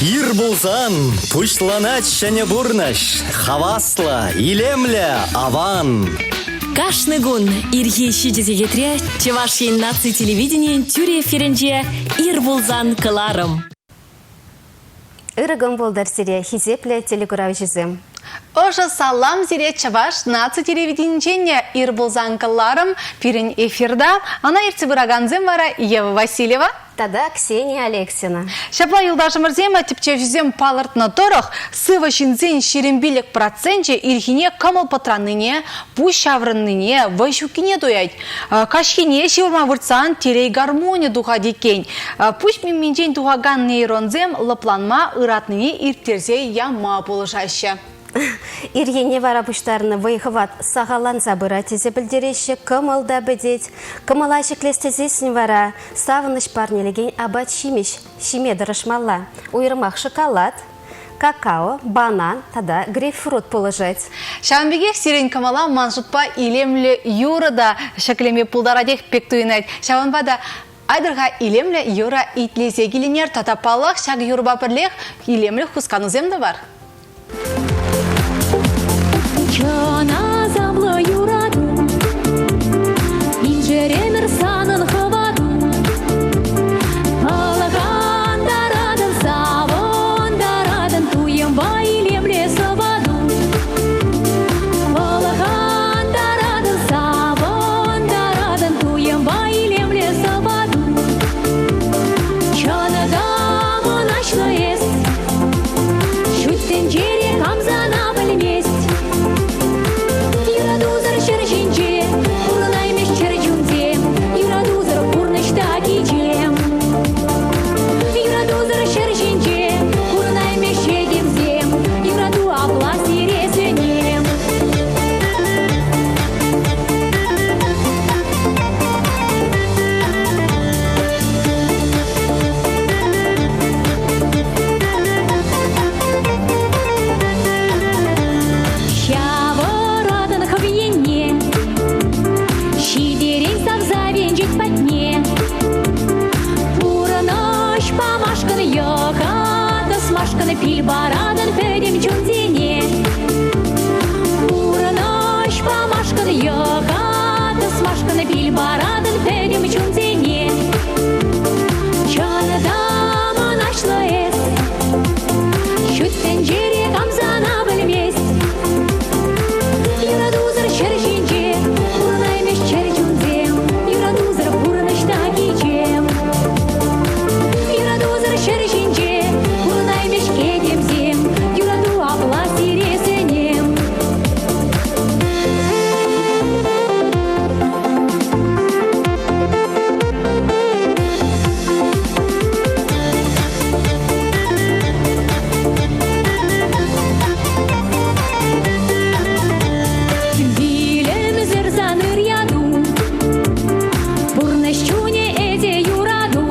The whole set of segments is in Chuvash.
Ир пулсан пуҫланать ҫӗнӗ пурнӑҫ. Хаваслӑ, илемлӗ, аван. Кашни кун ирхи ҫичӗ сехетре Чӑваш Ен наци телевиденийӗн тӳрӗ эфирӗнче Ир пулсан кӑларӑм. Ырӑ кун пултӑр сире, хисеплӗ телекуравҫӑсем. Ӑшӑ салам сире Чӑваш наци телевиденинчен ир пулсан кӑларӑм пирӗн эфирта. Ӑна ертсе пыракансем вара Ева Васильева тата Ксения Алексина. Ҫапла юлташӑмӑрсем тӗпчевҫӗсем палӑртнӑ тӑрӑх, сывӑ ҫынсен 25 проценчӗ ирхине кӑмӑл пӑтраннине, пуҫ ҫаврӑннине, вӑй ҫуккине туять. Каҫхине ҫывӑрма выртсан телей гармонӗ тухать иккен. Пуҫ мимминчен тухакан нейронсем лӑпланма, ыратнине ирттерсе яма пулӑшаҫҫӗ. Ир енне вара пуҫтарнӑ вӑй-хӑват сахалланса пырать тесе пӗлтереҫҫӗ, кӑмӑл та пӗтет. Кӑмӑла ҫӗклес тесессӗн вара савӑнӑҫ парнелекен апат-ҫимӗҫ ҫиме тӑрӑшмалла. Уйрӑмах шоколад, какао, банан тата грейпфрут пулӑшать. Ҫавӑн пекех сирӗн кӑмӑла ман шутпа илемлӗ юрӑ та ҫӗклеме пултаратех пек туйӑнать. Ҫавӑнпа та айтӑр-ха илемлӗ юрӑ итлесе киленер тата паллах ҫак юрӑпа пӗрлех илемлӗ хусканусем тӑвар. Чӑн асамлӑ юрату, инҫеремӗр санӑн хӑвату. Пӑлхантаратӑн, савӑнтаратӑн, туйӑмпа илемлӗ сӑвату. Пӑлхантаратӑн, савӑнтаратӑн, туйӑмпа илемлӗ сӑвату. Чӑн та мӑнаҫлӑ эс, Ҫут тӗнчере кам сана пӗлмест? Юратусӑр ҫӗр ҫинче пурӑнаймӗҫ чӗр чунсем, Юратусӑр пурнӑҫ та кичем. Юратусӑр ҫӗр ҫинче пурӑнаймӗҫ этемсем, Юрату апла сире сӗнем. Ҫавӑратӑн хӑв енне, ҫитерен савса венчет патне. Пурӑнӑҫ памашкӑн йӑха тӑсмашкӑн пил паратӑн пӗтӗм чунсене. Пурӑнӑҫ памашкӑн йӑха тӑсмашкӑн пил паратӑн пӗтӗм чунсене. Чӑн та мӑнаҫлӑ эс, ҫут тӗнчере кам сана пӗлмест. Юратусӑр ҫӗр ҫинче пурӑнаймӗҫ чӗр чунсем, юратусӑр пурнӑҫ та кичем. Юратусӑр ҫӗр ҫинче пурӑнаймӗҫ этемсем, юрату апла сире сӗнем. Вилӗмсӗр сан ыр яту, пурнӑҫ чунӗ эсӗ юрату.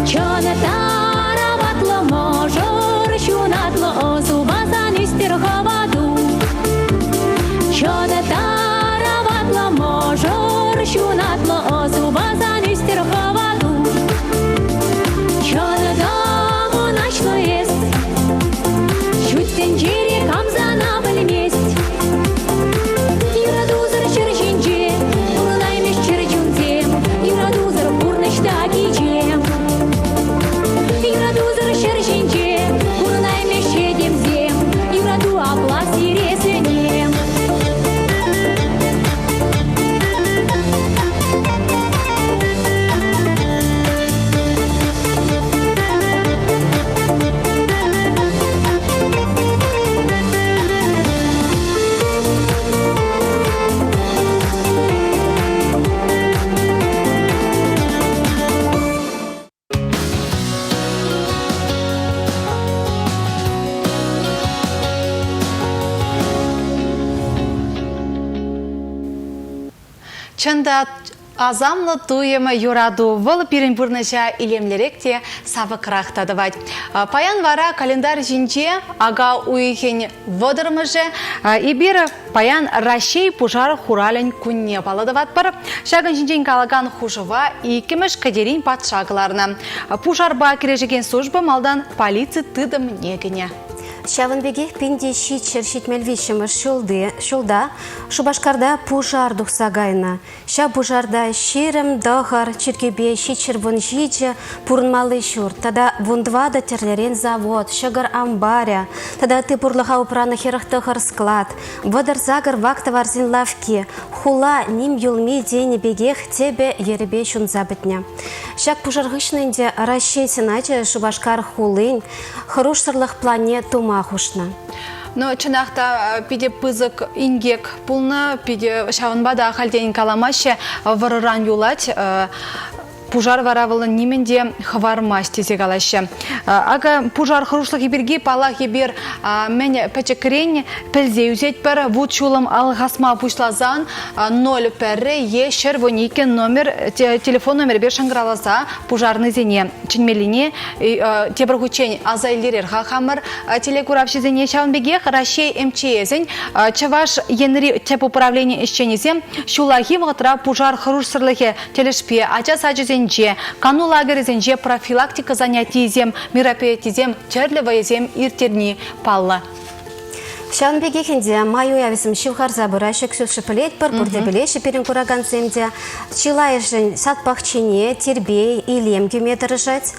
Чӑн тараватлӑ мӑшӑр ҫунатлӑ ӑсупа сан ӳстер хӑвату. Чӑн тараватлӑ мӑшӑр ҫунатлӑ ӑсупа сан ӳстер хӑвату. Чӑн та мӑнаҫлӑ эс, ҫут тӗнчере кам сана пӗлмест. Юратусӑр ҫӗр ҫинче пурӑнаймӗҫ чӗр чунсем, юратусӑр пурнӑҫ та кичем. Юратусӑр ҫӗр ҫинче пурӑнаймӗҫ этемсем, юрату апла сире сӗнем. Чӑн та. Асамлӑ туйӑм, юрату. Вӑл пирӗн пурнӑҫа илемлӗрех те савӑкрах та тӑвать. Паян вара календарь ҫинче ака уйӑхӗн вӑтӑрмӗшӗ. Эпир паян Раҫҫей пушар хуралӗн кунне паллӑ тӑватпӑр. Ҫакӑн ҫинчен калакан хушӑва иккӗмӗш Кӗтерин патша кӑларнӑ. Пушарпа кӗрешекен служба малтан полици тытӑмне кӗнӗ. Ҫавӑн пекех 1773 ҫулти ҫулта Шупашкарта пушар тухса кайнӑ. Ҫав пушарта 29 чиркӳпе 717 пурӑнмалли ҫурт тата 14 тӗрлӗрен завод, ҫӑкӑр амбарӗ тата ытти пурлӑха упранӑ 49 склад, 38 вак тӑварсен лавкки, хула ним юлми тенӗ пекех тӗпӗ-йӗрӗпе ҫунса пӗтнӗ. Ҫак пушар хыҫҫӑн ӗнтӗ Раҫҫей Сеначӗ Шупашкар хулин хӑрушсӑрлӑх планне тума хушнӑ. Но чӑнах та питӗ пысӑк инкек пулнӑ, питӗ ҫавӑнпа та ахальтен каламаҫҫӗ, вӑрӑран юлать. Пушар вара вӑл нимӗн те хӑвармасть тесе калаҫҫӗ. Акӑ пушар хӑрушлӑхӗ пирки, паллах, эпир мӗн пӗчӗкрен пӗлсе ӳсетпӗр. Вут-ҫулӑм алхасма пуҫласан 01 е 112 номер телефон номерӗпе шӑнкӑравласа пушарнӑйсене чӗнмеллине тепӗр хутчен аса илтерер-ха хамӑр телекуравҫӑсене. Ҫавӑн пекех Раҫҫей МЧСӗн Чӑваш Енри тӗп управлени ӗҫченӗсем ҫуллахи вӑхӑтра пушар хӑрушсӑрлӑхӗ тӗлӗшпе ача сачӗсенче, кану лагерӗсенче профилактика занятийӗсем, мероприятисем, тӗрлӗ вӑйӑсем ирттерни паллӑ. Ҫавӑн пекех ӗнтӗ май уявӗсем ҫывхарса пыраҫҫӗ. Ксюша, пӗлетпӗр, пурте пӗлеҫҫӗ пирӗн куракансем те. Чылайӑшӗн сад пахчине тирпей, илем кӳме тӑрӑшать.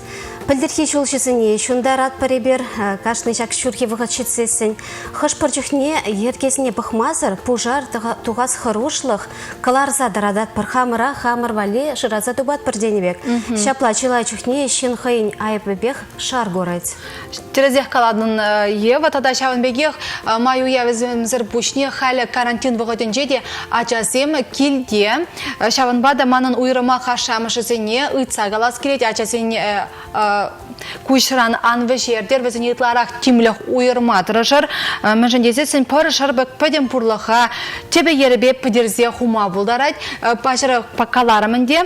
Пӗлтӗрхи ҫулҫӑсене ҫунтаратпӑр эпир. Кашни ҫак ҫурхи вӑхӑт ҫитсессӗн. Хӑш-пӗр чухне йӗркесене пӑхмасӑр пушар тухас хӑрушлӑх кӑларса тӑрататпӑр. Хамӑра хамӑр валли шыраса тупатпӑр тенӗ пек. Ҫапла чылай чухне ҫын хӑйӗн айӑпӗпех шар курать. Тӗрӗсех калатӑн, Ева, тата ҫавӑн пекех май уявӗсемсӗр пуҫне халӗ карантин вӑхӑтӗнче те ачасем килте. Ҫавӑнпа та манӑн уйрӑмах ашшӗ-амӑшӗсене ыйтса калас килет, ачасен куҫран ан вӗҫертӗр, вӗсене ытларах тимлӗх уйӑрма тӑрӑшӑр. Мӗншӗн тесессӗн пӗр шӑрпӑк пӗтӗм пурлӑха тӗпӗ-йӗрӗпе пӗтерсе хума пултарать. Паҫӑр каларӑм ӗнтӗ,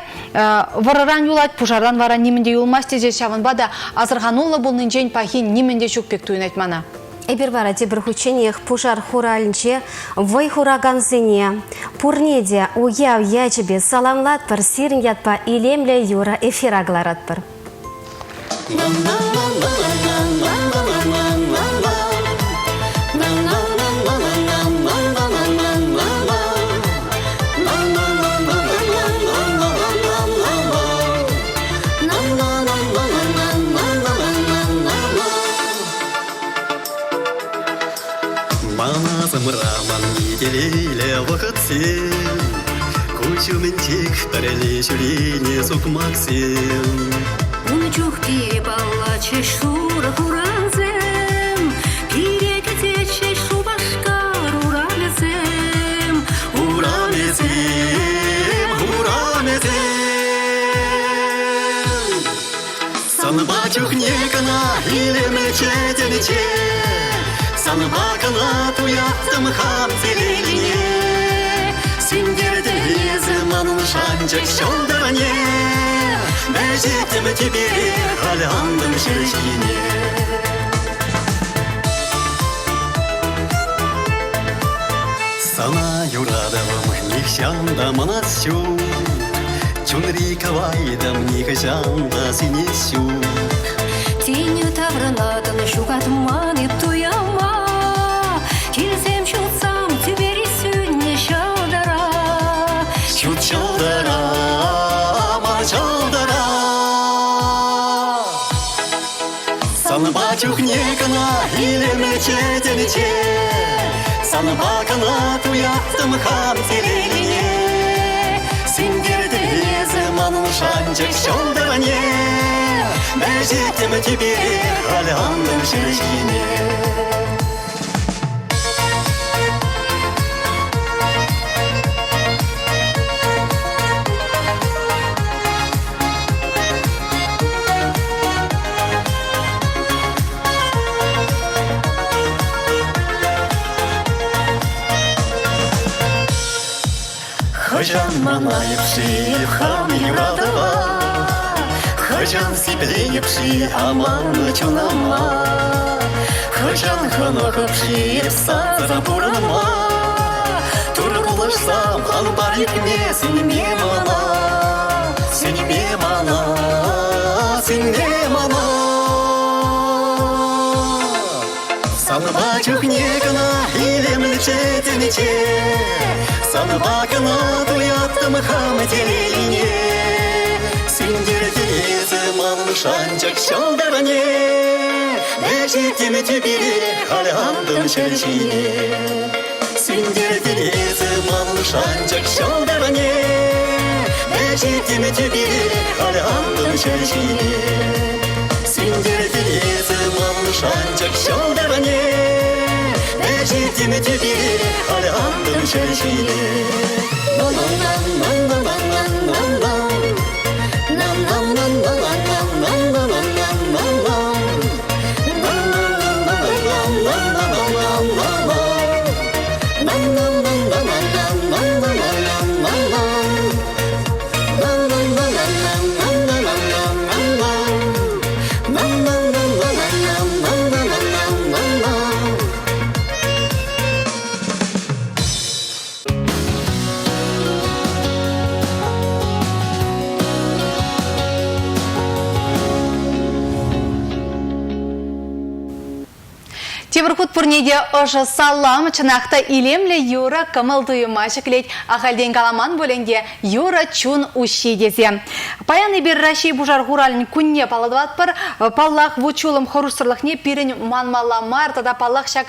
Вӑрӑран юлать, пушартан вара нимӗн те юлмасть тесе ҫавӑнпа та асӑрхануллӑ пулнинчен пахи нимӗн те ҫук пек туйӑнать мана. Эпир вара тепӗр хутченех пушар хуралӗнче вӑй хуракансене пурне те уяв ячӗпе саламлатпӑр, сирӗн ятпа илемлӗ юрӑ эфира кӑларатпӑр. Манасӑмра манми телейлӗ вӑхӑтсем, Куҫ умӗнчех пӗрле ҫӳренӗ сукмаксем. Ун чух пире паллатчӗҫ шурӑ хурансем, Пире кӗтетчӗҫ Шупашкар урамӗсем. Урамӗсем, урамӗсем. Санпа чухне кӑна илемлӗччӗ тӗнче, Санпа кӑна туяттӑм хам телейне. Сӳнтертӗн эсӗ манӑн шанчӑк ҫӑлтӑрне, Вӗҫеттӗм тӳпере халь антӑм ҫӗр ҫине. Сана юратӑвӑм нихҫан та манас ҫук, Чунри кӑвайтӑм нихӑҫан та сӳнес ҫук. Тин таврӑнатӑн ҫухатман эп туяма, Килсем ҫутсам тӳпери сӳннӗ ҫӑлтӑра. Ҫут ҫӑлтӑра, ман ҫӑлтӑра. Санпа чухне кӑна илемлӗччӗ тӗнче, Санпа кӑна туяттӑм хам телейне. Сӳнтертӗн эсӗ манӑн шанчӑк ҫӑлтӑрне, Вӗҫеттӗм тӳпере халь антӑм ҫӗр ҫине. Хӑҫан Манайӑп-ши хам юратӑва, Хӑҫан сипленӗп-ши аманнӑ чунӑма? Хӑҫан хӑнӑхӑп-ши эп сансӑр пурӑнма? Турӑ пулӑшсам, ан пар ӳкме, сӗнме мана, сӗнме мана, сӗнме мана. Санпа чухне кӑна илемлӗччӗ тӗнче, Санпа кӑна туяттӑм хам телейне. Сӳнтертӗн эсӗ ман шанчӑк ҫӑлтӑрне, Вӗҫеттӗм тӳпере, халь антӑм ҫӗр ҫине. Сӳнтертӗн эсӗ ман шанчӑк ҫӑлтӑрне, Вӗҫеттӗм тӳпере, халь антӑм ҫӗр ҫине. Сӳнтертӗн эсӗ ман шанчӑк ҫӑлтӑрне, Вӗҫеттӗм тӳпере, халь антӑм ҫӗр ҫине. Тепӗр хут пурне те ӑшӑ салам. Чӑнах та илемлӗ юрӑ кӑмӑл-туйӑма ҫӗклет. Ахальтен каламан пуль ӗнтӗ юрӑ чун уҫҫи тесе. Паян эпир Раҫҫей пушар хуралӗн кунне палӑртатпӑр. Паллах, вут-ҫулӑм хӑрушсӑрлӑхне пирӗн манмалла мар тата паллах ҫак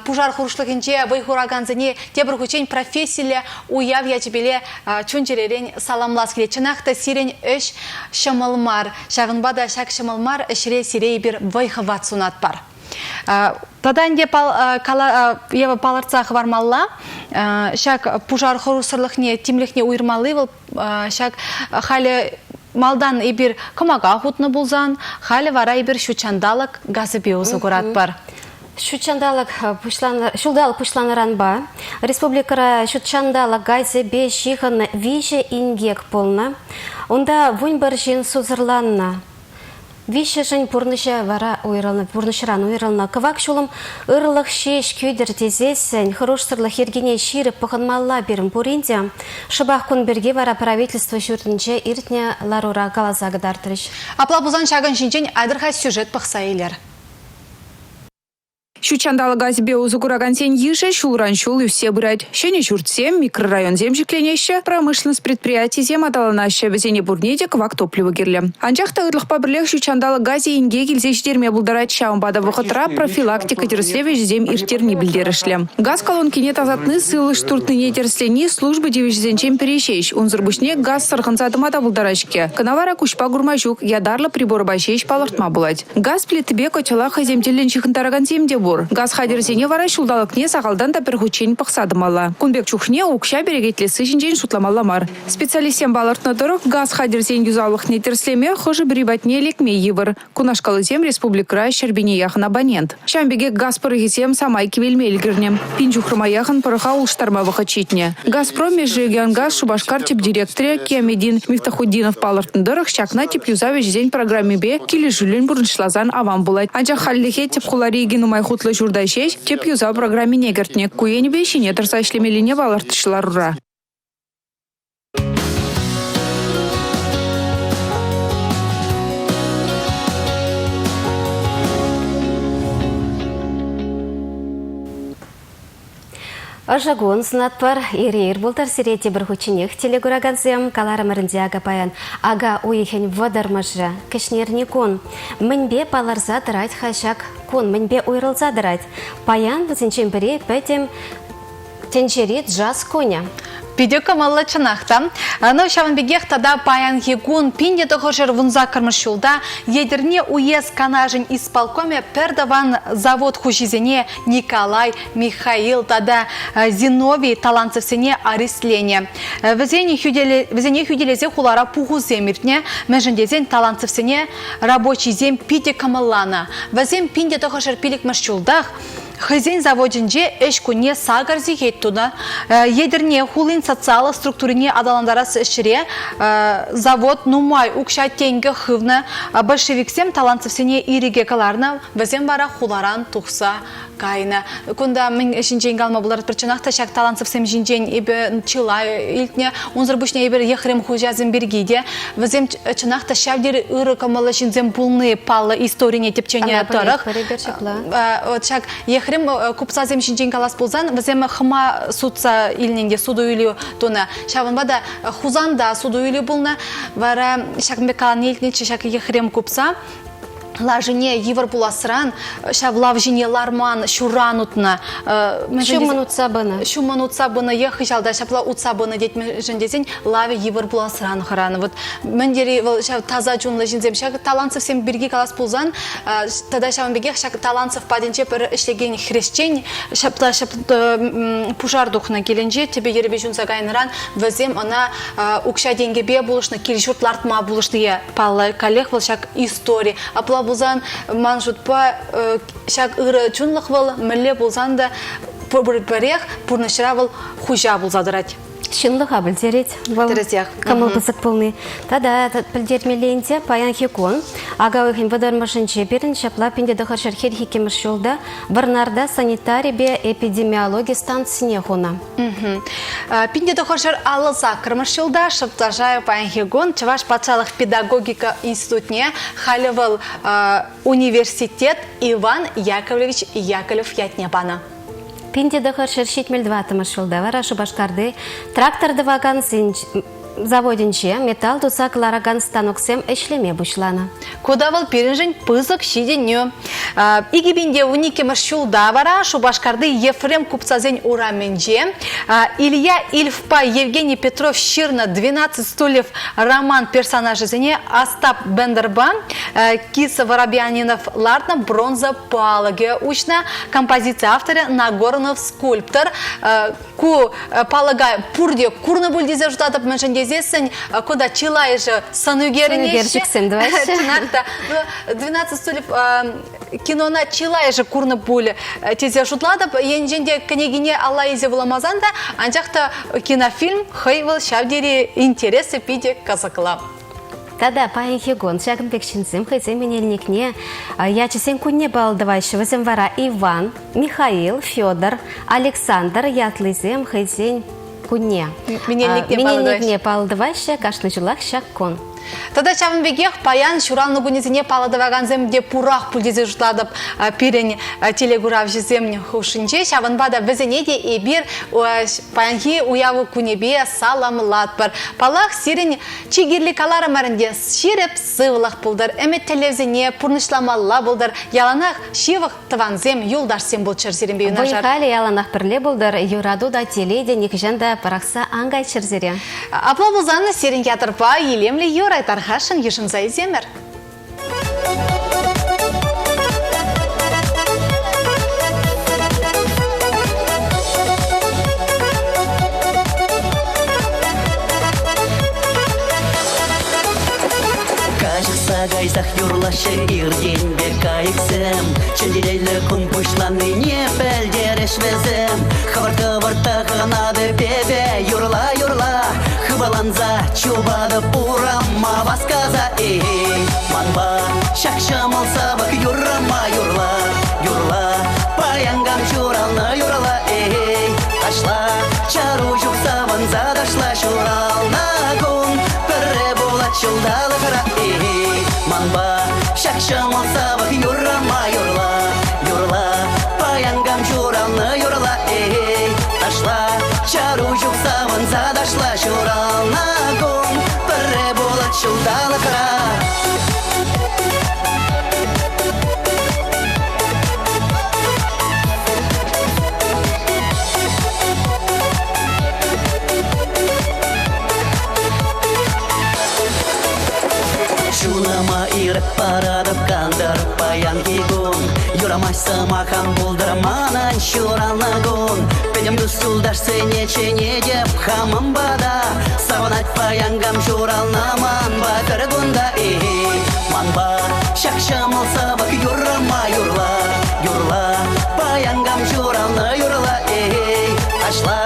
пушар хӑрушлӑхӗнче вӑй хуракансене тепӗр хутчен профессиллӗ уяв ячӗпеле чун-чӗререн саламлас килет. Чӑнах та сирӗн ӗҫ ҫӑмӑл мар. Ҫавӑнпа та ҫак ҫӑмӑл мар ӗҫре сире эпир вӑй-хӑват сунатпӑр. Тата ӗнтӗ Ева палӑртса хӑвармалла, ҫак пушар хӑрушсӑрлӑхне, тимлӗхне уйӑрмалли вӑл ҫак халӗ малтан эпир кӑмака хутнӑ пулсан, халӗ вара эпир ҫутҫанталӑк газӗпе усӑ куратпӑр. Ҫутҫанталӑк пуҫланӑ ҫулталӑк пуҫланӑранпа республикӑра ҫутҫанталӑк газӗпе ҫыхӑннӑ виҫӗ инкек пулнӑ. Унта 11 ҫын сусӑрланнӑ. Виҫҫӗшӗн пурнӑҫӗ вара уйрӑлнӑ, пурнӑҫран уйрӑлнӑ. Кӑвак ҫулӑм ырлӑх ҫеҫ кӳтӗр тесессӗн хӑрушсӑрлӑх йӗркине ҫирӗп пӑхӑнмалла пирӗн пурин те. Шӑпах кун пирки вара правительство ҫуртӗнче иртнӗ ларура каласа кӑтартрӗҫ. Апла пулсан ҫакӑн ҫинчен айтӑр-ха сюжет пӑхса илер. Ҫут ҫанталӑк газӗпе усӑ куракансен йышӗ ҫулран-ҫул ӳссе пырать. Ҫӗнӗ ҫуртсем, микрорайонсем ҫӗкленеҫҫӗ, промышленность предприятийӗсем аталанаҫҫӗ, вӗсене пурне те кӑвак топливо кирлӗ. Анчах та ырлӑхпа пӗрлех ҫут ҫанталӑк газӗ инкек илсе ҫитерме пултарать, ҫавӑнпа та вӑхӑтра профилактика тӗрӗслев ӗҫӗсем ирттерни пӗлтерӗшлӗ. Газ колонкине тасатни, сывлӑш туртнине тӗрӗслени служба тивӗҫӗсенчен пӗри ҫеҫ. Унсӑр пуҫне газ сӑрхӑнса тӑма та пултарать-ҫке. Кӑна вара куҫпа курма ҫук, ятарлӑ приборпа ҫеҫ палӑртма пулать. Газ плитипе котела хӑйсем тӗллӗн ҫыхӑнтаракансем те пур. Газ хатӗрӗсене вара ҫулталӑкне сахалтан та пӗр хутчен пӑхса тӑмалла. Кун пек чухне укҫа перекетлесси ҫинчен шутламалла мар. Специалистсем палӑртнӑ тӑрӑх, газ хатӗрсен юсавлӑхне тӗрӗслеме хӑшӗ-пӗри патне лекме йывӑр. Кунашкаллисем республикӑра ҫӗрпине яхӑн абонент. Ҫавӑн пекех газ пӑрӑхӗсем самай кивелме ӗлкӗрнӗ. Пин ҫухрӑма яхӑн пӑрӑха улӑштарма вӑхӑт ҫитнӗ. «Газпром» Межрегионгаз Шупашкар тӗп директорӗ Киамедин Мифтахутдинов палӑртнӑ тӑрӑх, ҫакна тӗп юсав ӗҫӗсен программипе килӗшӳллӗн пурнӑҫласан аван пулать. Анчах хальлӗхе тӗп хулари икӗ нумай хутлӑ ҫурта ҫеҫ тӗп юсав программине кӗртнӗ. Ку енӗпе ҫине тӑрса ӗҫлемеллине палӑртрӗҫ ларура. Ӑшӑ кун сӑнатпӑр. Ир-ир пултӑр сире тепӗр хутченех телекуракансем. Каларӑмӑр ӗнтӗ ака паян. Ака уйӑхӗн вӑтӑрмӑшӗ, кӗҫнерни кун. Мӗнпе палӑрса тӑрать-ха ҫак кун? Мӗнпе уйрӑлса тӑрать? Паян вӗсенчен пӗри пӗтӗм тӗнчери джаз кунӗ. Питӗ кӑмӑллӑ чӑнах та. Ну, ҫавӑн пекех тата паянхи кун 1918 ҫулта Етӗрне уес Канашӗн исполкомӗ пӗр тӑван завод хуҫисене Николай, Михаил тата Зиновий Таланцевсене арестленӗ. Вӗсене хӳтӗлесе хулара пухусем иртнӗ. Мӗншӗн тесен Таланцевсене рабочисем питӗ кӑмӑлланӑ. Вӗсем 1905 ҫултах. Хӑйсен заводӗнче ӗҫ кунне сакӑр сехет тунӑ. Етӗрне хулин социаллӑ структурине аталантарас ӗҫре завод нумай укҫа-тенкӗ хывнӑ. Большевиксем таланцевсене ирӗке кӑларнӑ, вӗсем вара хуларан тухса кайнӑ. Кунта мӗн ҫинчен калама пултаратпӑр? Чӑнах та ҫак таланцевсем ҫинчен эпӗ чылай илтнӗ. Унсӑр пуҫне эпир Ехрем хуҫасем пирки те. Вӗсем чӑнах та ҫав тери ырӑ кӑмӑллӑ ҫынсем пулни паллӑ историне тӗпченӗ тӑрӑх. Вот ҫак Ехрем купцасем ҫинчен калас пулсан, вӗсем хӑма сутса илнӗ те суту-илӳ тунӑ. Ҫавӑнпа та Хусанта суту-илӳ пулнӑ. Вара ҫакӑн пек калани илтнӗччӗ ҫак Ехрем купца лашине йывӑр пуласран ҫав лав ҫине ларман, ҫурран утнӑ. Ҫумӑн утса пынӑ. Ҫумӑн утса пынӑ е хыҫалта ҫапла утса пынӑ тет мӗншӗн тесен лавӗ йывӑр пуласран хӑранӑ. Вот мӗн тери вӑл ҫав таса чунлӑ ҫынсем. Ҫак Таланцевсем пирки калас пулсан тата ҫавӑн пекех ҫак Таланцев патӗнче пӗр ӗҫлекен хресчен ҫапла пушар тухнӑ килӗнче тӗпӗ-йӗрӗпе ҫунса кайнӑран вӗсем ӑна укҫа-тенкӗпе пулӑшнӑ, кил-ҫурт лартма пулӑшнине паллӑ. Каллех вӑл ҫак истори. Апла пулсан, ман шутпа, ҫак ырӑ чунлӑх вӑл мӗнле пулсан та пӗрех пурнӑҫра вӑл хуҫа пулса тӑрать. Ҫынлӑха пӗлтерет вӑл. Тӗрӗсех. Кӑмӑл пысӑк пулни. Тата пӗлтермелле ӗнтӗ паянхи кун ака уйӑхӗн вӑтӑрмӗшӗнче пирӗн ҫапла 1942 ҫулта Вӑрнарта санитарипе эпидемиологи станцине хунӑ. 1958 ҫулта Шӑпташаев паянхи кун Чӑваш патшалӑх педагогика институтне, халӗ вӑл университет Иван Яковлевич Яковлев ятне панӑ. 1974 ҫулта вара Шупашкарти трактор тӑвакан заводӗнче металл туса кӑларакан станоксем ӗҫлеме пуҫланӑ. Ку та вӑл пирӗншӗн пысӑк ҫитӗнӳ. 2012 ҫулта вара Шупашкарти Ефрем купцасен урамӗнче Илья Ильфпа Евгений Петров ҫырнӑ «Двенадцать стульев» роман персонажӗсене Остап Бендерпа Киса Воробьянинов лартнӑ бронза палӑкӗ уҫнӑ. Композици авторӗ Нагорнов скульптор. Ку палӑка пурте курнӑ пуль тесе шутлатӑп, мӗншӗн тесессӗн кунта чылайӑшӗ сӑн ӳкерӗнеҫҫӗ. Ӳкерчӗксем тӑваҫҫӗ. Чӑнах та. 12 стульев кинона чылайӑшӗ курнӑ пуль тесе шутлатӑп. Енчен те кӗнекине алла илсе вуламасан та, анчах та кинофильм хӑй вӑл ҫав тери интереслӗ, питӗ кӑсӑклӑ. Тата паянхи кун ҫакӑн пек ҫынсем хӑйсен менелникне ячӗсен кунне паллӑ тӑваҫҫӗ. Вӗсем вара Иван, Михаил, Федор, Александр ятлисем хӑйсен кунне менелникне паллӑ тӑваҫҫӗ кашни ҫулах ҫак кун. Тата ҫавӑн пекех паян ҫуралнӑ кунӗсене паллӑ тӑвакансем те пурах пуль тесе шутлатӑп пирӗн телекуравҫӑсем хушшинче. Ҫавӑнпа та вӗсене те эпир паянхи уяв кунӗпе саламлатпӑр. Паллах, сирӗн Чи кирли каларӑмӑр ӗнтӗ, ҫирӗп сывлӑх пултӑр, ӗмӗт-тӗллевсене пурнӑҫламалла пултӑр, яланах ҫывӑх тӑвансем, юлташсем пулччӑр сирӗнпе юнашар. Вӑй-халӗ яланах пӗрле пултӑр, юрату та, телей те нихӑҫан та пӑрахса ан кайччӑр сире. Апла пулсан сирӗн ятӑрпа илемлӗ юрӑ тархасшӑн йышӑнса илсемӗр. Каҫӑхса кайсах юрлаҫҫӗ иртенпе кайӑксем. Чӗнтеллӗ кун пуҫланнине пӗлтерӗҫ вӗсем. Хӑвӑрт-хӑвӑрт тӑхӑнатӑп эпӗ юрла-юрла. Хыпаланса чупатӑп урама васкаса. Эй, манпа ҫак ҫӑмӑл савӑк юррӑма юрла, юрла. Паян кам ҫуралнӑ юрла, эй, ташла. Чару ҫук савӑнса ташла ҫуралнӑ кун. Пӗрре пулать ҫулталӑкра, эй, манпа ҫак ҫӑмӑл савӑк юррӑма юрла, юрла. Паян кам ҫуралнӑ юрла, эй, ташла. Чару ҫук савӑнса ташла ҫуралнӑ кун. Пӗрре пулать ҫулталӑкра. Чунӑма ирӗк паратӑп кантӑр паянхи кун. Юрамасть сӑмах ан пултӑр манӑн ҫуралнӑ кун. Пӗтӗм тус-юлташсене чӗнетӗп хамӑн пата. Савӑнать паян кам ҫуралнӑ манпа пӗр кунта. Эй, манпа ҫак ҫӑмӑл савӑк юррӑма юрла, юрла. Паян кам кам ҫуралнӑ юрла, эй, ташла.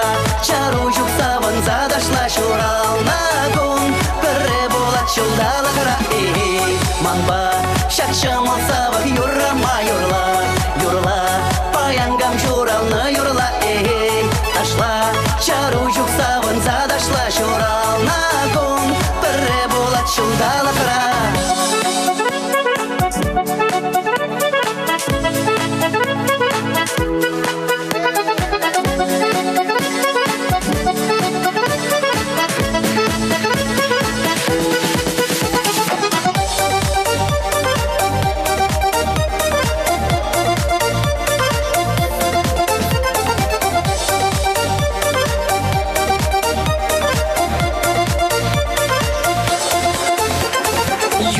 Чару ҫук савӑнса ташла ҫуралнӑ кун. Пӗрре пулать ҫулталӑкра, эй, манпа ҫак ҫӑмӑл савӑк юррӑма юрла, юрла. Паян кам ҫуралнӑ юрла, эй, ташла. Чару ҫук савӑнса ташла ҫуралнӑ кун. Пӗрре пулать ҫулталӑкра.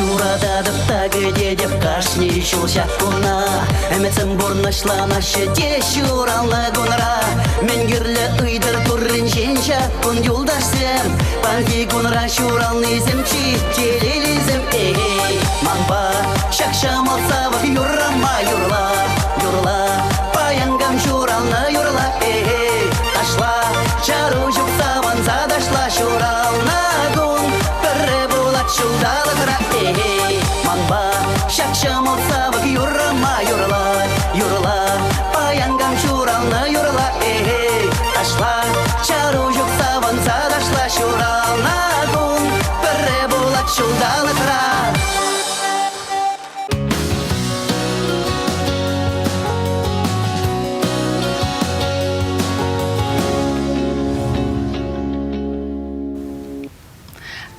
Юрататӑп та кӗтетӗп кашни ҫул ҫак куна. Ӗмӗтсем пурнӑҫланаҫҫӗ те ҫуралнӑ кунра. Мӗн кирлӗ ыйтӑр турринчен ҫак кун юлташсем. Паянхи кунра ҫуралнисем чи телейлисем. Эй, манпа ҫак ҫӑмӑл савӑк юррӑма юрла, юрла. Паян кам ҫуралнӑ юрла, эй, ташла. Чару ҫук савӑнса ташла ҫуралнӑ кун. Пӗрре пулать ҫулталӑкра, эй, манпа ҫак ҫӑмӑл савӑк юррӑма юрла, юрла. Паян кам ҫуралнӑ юрла, эй, ташла. Чару ҫук савӑнса ташла ҫуралнӑ кун. Пӗрре пулать ҫулталӑкра.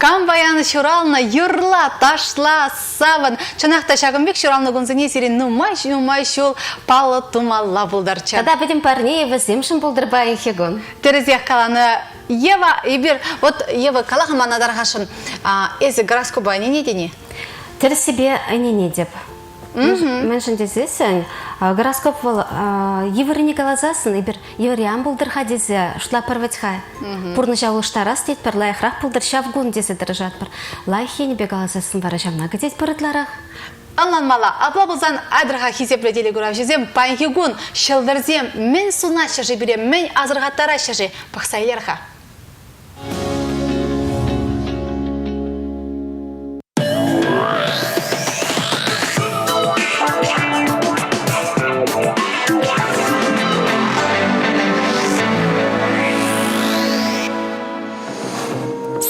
Кам паян ҫуралнӑ, юрла, ташла, савӑн. Чӑнах та ҫакӑн пек ҫуралнӑ кунсене сирӗн нумай-нумай ҫул паллӑ тумалла пултӑрччӗ. Тата пӗтӗм парне вӗсемшӗн пултӑр паянхи кун. Тӗрӗсех каланӑ Ева, эпир, вот Ева, кала-ха мана тархасшӑн, эсӗ гороскопа ӗненетӗн-и? Тӗрӗссипе ӗненетӗп. Мӗншӗн тесессӗн гороскоп вӑл йывӑррине каласассӑн эпир йывӑрри ан пултӑр-ха тесе шутлатпӑр вӗт-ха. Пурнӑҫа улӑштарас тетпӗр, лайӑхрах пултӑр ҫав кун тесе тӑрӑшатпӑр. Лайӑх енӗпе каласассӑн вара ҫавна кӗтетпӗр ытларах. Ӑнланмалла. Апла пулсан айтӑр-ха хисеплӗ телекуравҫӑсем паянхи кун ҫӑлтӑрсем мӗн сунаҫҫӗ-ши пире, мӗн асӑрхаттараҫҫӗ-ши? Пӑхса илер-ха.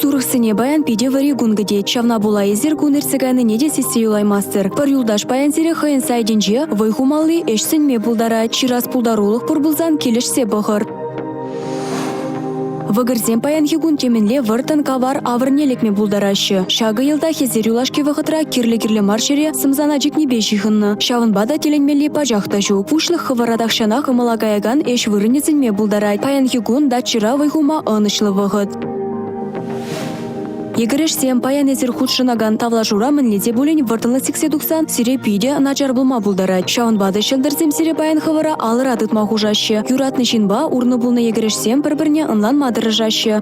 Сурӑхсене паян питӗ вӗри кун кӗтет. Ҫавна пула эсир кун иртсе кайнине те сиссе юлаймастӑр. Пӗр юлташ паян сире хӑйӗн сайтӗнче вӑй хумалли ӗҫ сӗнме пултарать. Ҫырас пултарулӑх пур пулсан килӗшсе пӑхӑр. Вӑкӑрсем паянхи кун темӗнле вӑрттӑн кавар авӑрне лекме пултараҫҫӗ. Ҫакӑ йӑлтах эсир юлашки вӑхӑтра кирлӗ-кирлӗ мар ҫӗре сӑмсана чикнипе ҫыхӑннӑ. Ҫавӑнпа та тӗлӗнмелли пачах та ҫук. Пуҫлӑх хӑвӑра тахҫанах кӑмӑла каякан ӗҫ вырӑнӗ сӗнме пултарать. Паянхи кун дачӑра вӑй хума ӑнӑҫлӑ вӑхӑт. Йӗкӗрешсем, паян эсир хутшӑнакан тавлашура мӗнле те пулин вӑрттӑнлӑх сиксе тухсан сире питӗ начар пулма пултарать. Ҫавӑнпа та ҫӑлтӑрсем сире паян хӑвӑра алӑра тытма хушаҫҫӗ. Юратнӑ ҫынпа урнӑ пулнӑ йӗкӗрешсем пӗр-пӗрне ӑнланма тӑрӑшаҫҫӗ.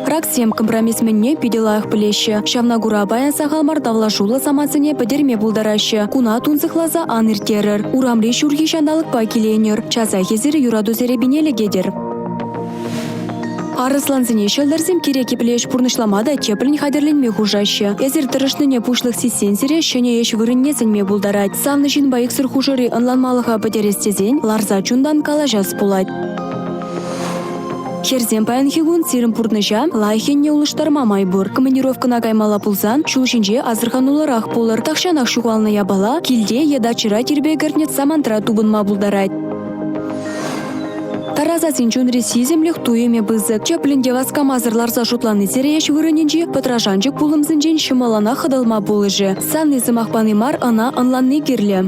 Раксем компромисс мӗнне питӗ лайӑх пӗлеҫҫӗ. Ҫавна кура паян сахал мар тавлашуллӑ самантсене пӗтерме пултараҫҫӗ. Куна тунсӑхласа ан ирттерӗр. Урамри ҫурхи ҫанталӑкпа киленӗр. Часах эсир юрату серепине лекетӗр. Арӑслансене ҫӑлтӑрсем кирек епле ӗҫ пурнӑҫлама та тӗплӗн хатӗрленме хушаҫҫӗ. Эсир тӑрӑшнине пуҫлӑх сиссен сире ҫӗнӗ ӗҫ вырӑнне сӗнме пултарать. Савнӑ ҫынпа иксӗр хушӑри ӑнланмалӑха пӗтерес тесен ларса чунтан калаҫас пулать. Хӗрсем паянхи кун сирӗн пурнӑҫа лайӑх енне улӑштарма май пур. Командировкӑна каймалла пулсан ҫул ҫинче асӑрхануллӑрах пулӑр. Тахҫанах ҫухалнӑ япала килте е дачӑра тирпей кӗртнӗ самантра тупӑнма пултарать. Тарасасен чунри сисӗмлӗх туйӑмӗ пысӑк. Тӗплӗн те васкамасӑр ларса шутлани сире ӗҫ вырӑнӗнчи пӑтрашанчӑк пулӑмсенчен ҫӑмӑллӑнах хӑтӑлма пулӑшӗ. Савни сӑмах пани мар, ӑна ӑнланни кирлӗ.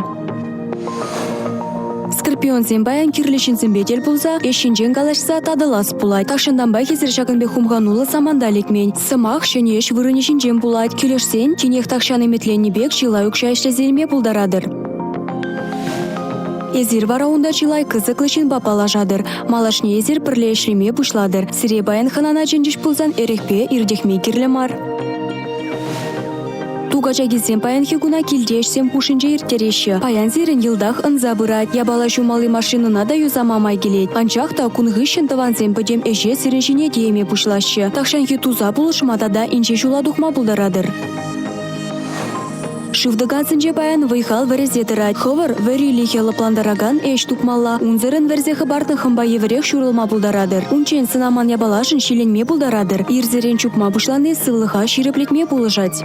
Скорпионсем паян кирлӗ ҫынсемпе тӗл пулса ӗҫ ҫинчен калаҫса татӑлас пулать. Тахҫантанпах эсир ҫакӑн пек хумхануллӑ саманта лекмен. Сӑмах ҫӗнӗ ӗҫ вырӑнӗ ҫинчен пулать. Килӗшсен тинех тахҫан ӗмӗтленнӗ пек чылай укҫа ӗҫлесе илме пултаратӑр. Эсир вара унта чылай кӑсӑклӑ ҫынпа паллашатӑр. Малашне эсир пӗрле ӗҫлеме пуҫлатӑр. Сире паян хӑнана чӗнчӗҫ пулсан эрехпе иртӗхме кирлӗ мар. Ту качакисем паянхи куна килте ӗҫсем хушшинче ирттереҫҫӗ. Паян сирӗн йӑлтах ӑнса пырать. Япала ҫумалли машинӑна та юсама май килет. Анчах та кун хыҫҫӑн тӑвансем пӗтӗм ӗҫе сирӗн ҫине тиеме пуҫлаҫҫӗ. Тахҫанхи туса пулӑшма тата инҫе ҫула тухма пултаратӑр. Шыв тӑкансенче паян вӑй-хал вӗресе тӑрать. Хӑвӑр вӗрилӗхе лӑплантаракан ӗҫ тупмалла. Унсӑрӑн вӗрсе хӑпартнӑ хӑмпа евӗрех ҫурӑлма пултаратӑр. Унччен сӑнаман япалашӑн ҫиленме пултаратӑр. Ирсерен чупма пуҫлани сывлӑха ҫирӗплетме пулӑшать.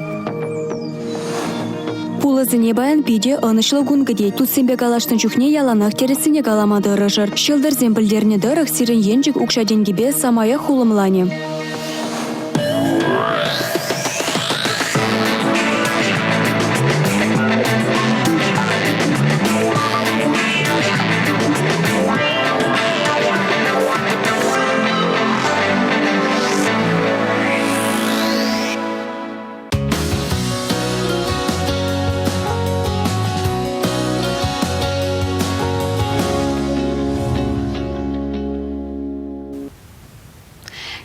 Пулӑсене паян питӗ ӑнӑҫлӑ кун кӗтет. Туссемпе калаҫнӑ чухне яланах тӗрӗссине калама тӑрӑшӑр. Ҫӑлтӑрсем пӗлтернӗ тӑрӑх сирӗн енчӗк укҫа-тенкӗпе самаях хулӑмланӗ.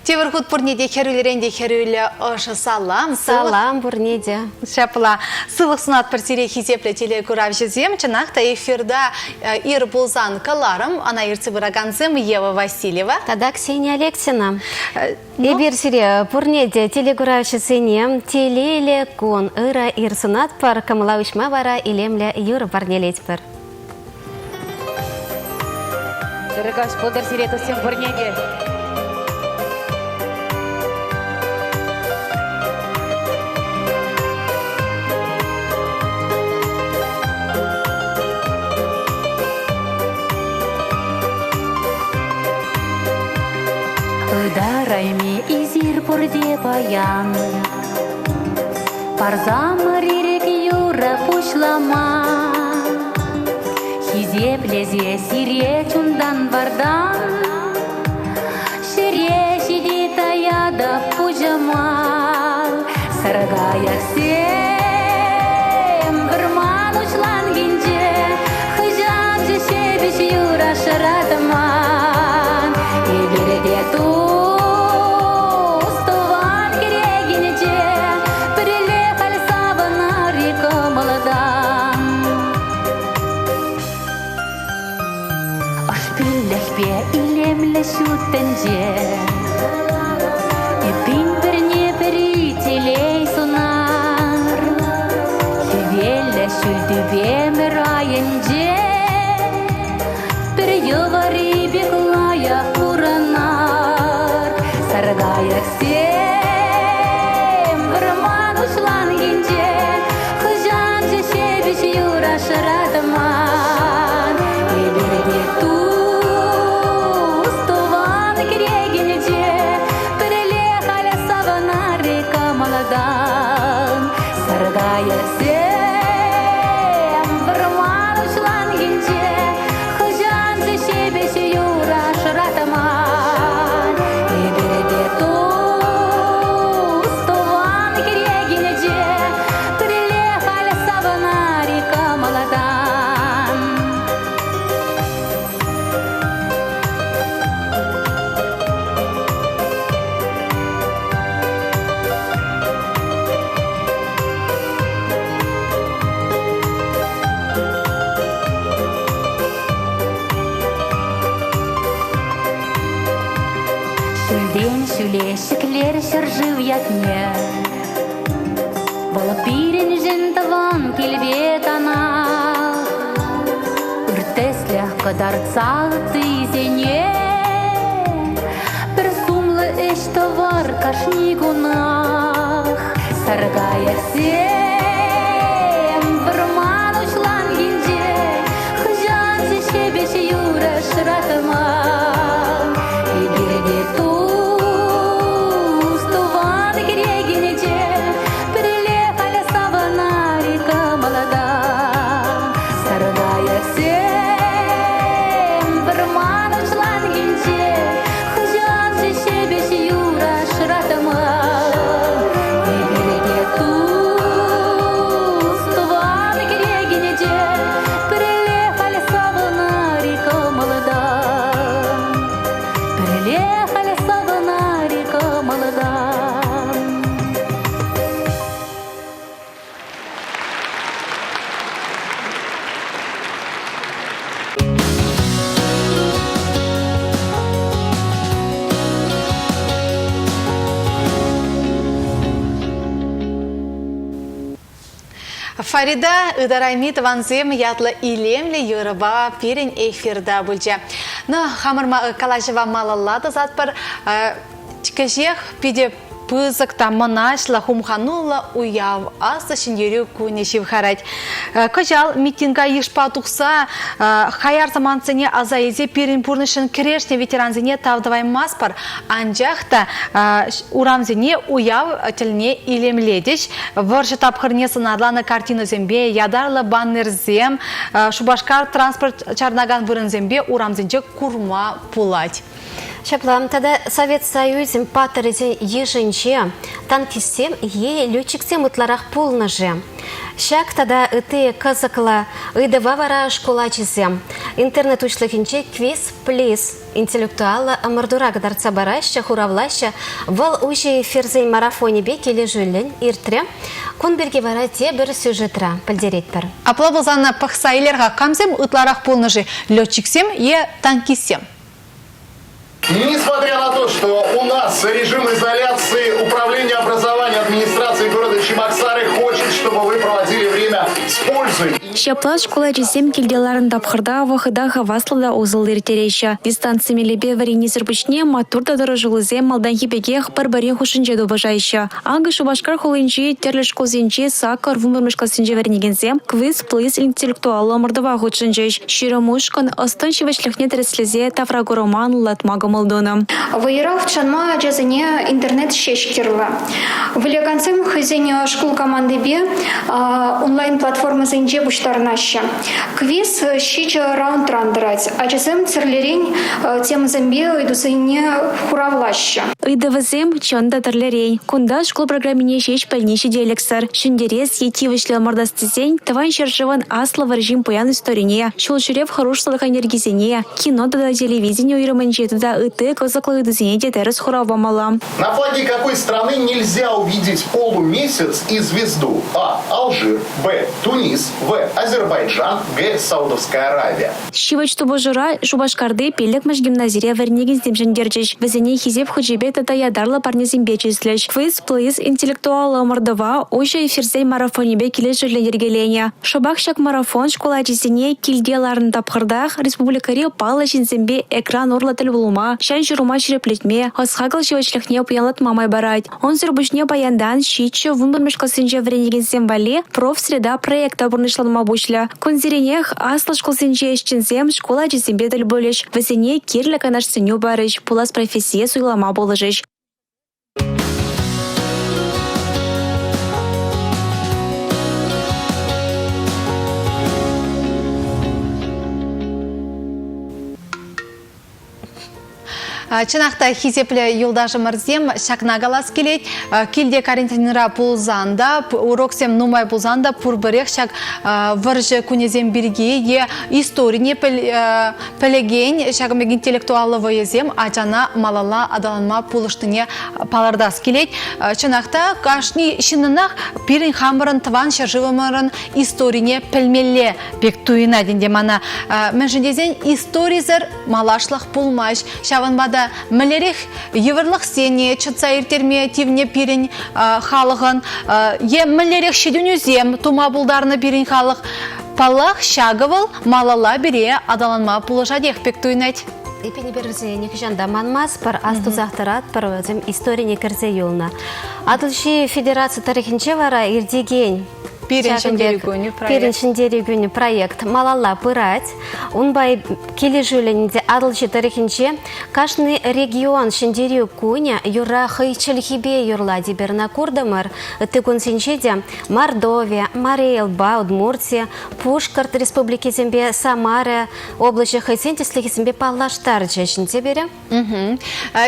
Тепӗр хут пурне те хӗрӳлӗрен те хӗрӳллӗ ӑшӑ салам. Салам пурне те. Ҫапла. Сывлӑх сунатпӑр сире хисеплӗ телекуравҫӑсем. Чӑнах та эфирта ир пулсан кӑларӑм. Ӑна ертсе пыракансем Ева Васильева. Тата Ксения Алексина. Эпир сире пурне те телекуравҫӑсене телейлӗ кун, ырӑ ир сунатпӑр, кӑмӑла уҫма вара илемлӗ юрӑ парнелетпӗр. Ырӑ каҫ пултӑр сире, туссем пурне те. Ытарайми эсир пурте паян. Парсамӑр ирӗк юрӑ пуҫлама. Хисеплесе сире чунтан вартан. Ҫӗре ҫити таятӑп пуҫӑма. Саркайӑксем вӑрман уҫланкинче хӑҫанччӗ ҫепӗҫ юра шӑратман. Эпир те тус тӑван кӗрекинче пӗрле халь савӑнар-и кӑмӑлтан. Ӑшпиллӗхпе илемлӗ ҫут тӗнче. Эппин пӗрне-пӗри телей сунар. Хӗвеллӗ ҫӳл тӳпемӗр айӗнче пӗр йӑвари пек лайӑх пурӑнар. Саркайӑксем вӑрман уҫланкинче хӑҫанччӗ ҫепӗҫ юра шӑратман. Эпир те тус тӑван кӗрекинче пӗрле халь савӑнар-и кӑмӑлтан. Саркайӑксем вӑрман уҫланкинче хӑҫанччӗ ҫепӗҫ юра шӑратман. Эпир те тус тӑван кӗрекинче пӗрле халь савӑнар-и кӑмӑлтан. Ҫӳлтен ҫӳле ҫӗклер ҫӗршыв ятне. Вӑл пирӗншӗн тӑван килпе танах. Ыр тӗслӗх кӑтартса ыттисене пӗр сумлӑ ӗҫ тӑвар кашни кунах. Саркайӑксем вӑрман уҫланкинче хӑҫанччӗ ҫепӗҫ юрӑ шӑратман. Эпир те тус тӑван кӗрекинче пӗрле халь савӑнар-и кӑмӑлтан. Саркайӑксем вӑрман уҫланкинче хӑҫанччӗ ҫепӗҫ юрӑ шӑратман. Эпир те тус Фарида ытарайми тӑвансем ятлӑ илемлӗ юрӑпа пирӗн эфирта пулчӗ. Ну, хамӑр калаҫӑва малалла тӑсатпӑр. Кӗҫех питӗ пысӑк та мӑнаҫлӑ, хумхануллӑ уяв, Аслӑ Ҫӗнтерӳ кунӗ ҫывхарать. Кӑҫал митинга йышпа тухса хаяр самантсене аса илсе пирӗн пурнӑҫшӑн кӗрешнӗ ветерансене тав тӑваймастпӑр. Анчах та урамсене уяв тӗлне илемлетӗҫ. Вӑрҫӑ тапхӑрне сӑнарланӑ картинӑсемпе ятарлӑ баннерсем Шупашкар транспорт чарӑнакан вырӑнсемпе урамсенче курма пулать. Ҫапла тата Совет Союзӗн паттӑрӗсен йышӗнче танкистсем е летчиксем ытларах пулнӑ-ши? Ҫак тата ытти кӑсӑклӑ ыйтӑва вара шкул ачисем интернет уҫлӑхӗнче квиз-плиз интеллектуаллӑ ӑмӑртура кӑтартса параҫҫӗ, хуравлаҫҫӗ. Вӑл уҫӑ эфирсен марафонӗпе килӗшӳллӗн иртрӗ. Кун пирки вара тепӗр сюжетра пӗлтеретпӗр. Апла пулсан пӑхса илер-ха, камсем ытларах пулнӑ-ши, летчиксем е танкистсем? Несмотря на то, что у нас режим изоляции, Управление образования администрации города Чебоксары хочет, чтобы вы проводили время с пользой. Ҫапла шкул ачисем килте ларнӑ тапхӑрта вӑхӑта хаваслӑ та усӑллӑ ирттереҫҫӗ. Дистанци мелӗпе вӗреннисӗр пуҫне маттур та тӑрӑшуллисем малтанхи пекех пӗр-пӗрин хушшинче тупӑшаҫҫӗ. Акӑ Шупашкар хулинчи тӗрлӗ шкулсенчи саккӑр вунпӗрмӗш классенче вӗренекенсем квиз-плиз интеллектуаллӑ ӑмӑртӑва хутшӑнчӗҫ. 20 ушкӑн ӑс-тӑн ҫивӗчлӗхне тӗрӗслесе тавракурӑма анлӑлатма кӑмӑл тунӑ. Вӑйӑра хутшӑнма ачасене интернет ҫеҫ кирлӗ. Вылякансем хӑйсен шкул командипе онлайн-платформӑсенче пуҫтарӑнаҫҫӗ. Квиз ҫичӗ раундран тӑрать. Ачасем тӗрлӗрен темӑсемпе ыйтусене хуравлаҫҫӗ. Ыйтӑвӗсем чӑн та тӗрлӗрен. Кунта шкул программине ҫеҫ пӗлни ҫителӗксӗр. Ҫӗнтерес е тивӗҫлӗ ӑмӑртас тесен Тӑван ҫӗршывӑн Аслӑ вӑрҫин пуян историне, ҫул ҫӳрев хӑрушсӑрлӑхӗн йӗркисене, кино тата телевидени уйрӑмӗнче тата ытти кӑсӑклӑ ыйтусене те тӗрӗс хурав памалла. На флаге какой страны нельзя увидеть полумесяц и звезду? А. Алжир. Б. Тунис. В. Азербайджан. Г. Саудовская Аравия. Ҫивӗч тупӑшура Шупашкарти пиллӗкмӗш гимназире вӗренекенсем ҫӗнтерчӗҫ. Вӗсене Хисеп хучӗпе тата ятарлӑ парнесемпе чыслӗҫ. Квиз-плиз интеллектуаллӑ ӑмӑртӑва уҫӑ эфирсен марафонӗпе килӗшӳллӗн йӗркеленӗ. Шӑпах ҫак марафон шкул ачисене килте ларнӑ тапхӑртах республикӑри паллӑ ҫынсемпе экран урлӑ тӗл пулма, ҫан-ҫурӑма ҫирӗплетме, ӑс-хакӑл ҫивӗчлӗхне пуянлатма май парать. Унсӑр пуҫне паянтан ҫиччӗ вунпӗрмӗш классенче вӗренекенсем валли «Профсреда» проект та пурнӑҫланма пуҫлӗ. Кунсеренех аслӑ шкулсенчи ӗҫченсем шкул ачисемпе тӗл пулӗҫ, вӗсене кирлӗ канаш-сӗнӳ парӗҫ, пулас профессие суйлама пулӑшӗҫ. Чӑнах та хисеплӗ юлташӑмӑрсем, ҫакна калас килет. Килте карантинра пулсан та, уроксем нумай пулсан та пурпӗрех ҫак вӑрҫӑ кунӗсем пирки е историне пӗлекен ҫакӑн пек интеллектуаллӑ вӑйӑсем ачана малалла аталанма пулӑшнине палӑртас килет. Чӑнах та кашни ҫыннӑнах пирӗн хамӑрӑн тӑван ҫӗршывӑмӑрӑн историне пӗлмелле пек туйӑнать ӗнтӗ мана. Мӗншӗн тесен историсӗр малашлӑх пулмасть. Ҫавӑнпа та мӗнлерех йывӑрлӑхсене чӑтса ирттерме тивнӗ пирӗн халӑхӑн е мӗнлерех ҫитӗнӳсем тума пултарнӑ пирӗн халӑх, паллах, ҫакӑ вӑл малалла пире аталанма пулӑшатех пек туйӑнать. Эпир эпир вӗсене нихӑҫан та манмастпӑр, астусах тӑратпӑр, вӗсем историне кӗрсе юлнӑ. Атӑлҫи федераци тӑрӑхӗнче вара иртекен Пирӗн Ҫӗнтерӳ кунӗ проект. Пирӗн Ҫӗнтерӳ кунӗ проект малалла пырать. Унпа килӗшӳллӗн те Атӑлҫи тӑрӑхӗнче кашни регион Ҫӗнтерӳ кунӗ юрра хӑй чӗлхипе юрлать. Эпир ӑна куртӑмӑр. Ытти кунсенче те Мордови, Мари Элпа, Удмурти, Пушкӑрт республикисемпе Самара облаҫӗ хӑйсен тӗслӗхӗсемпе паллаштарчӗҫ. Ҫӗнтерӳ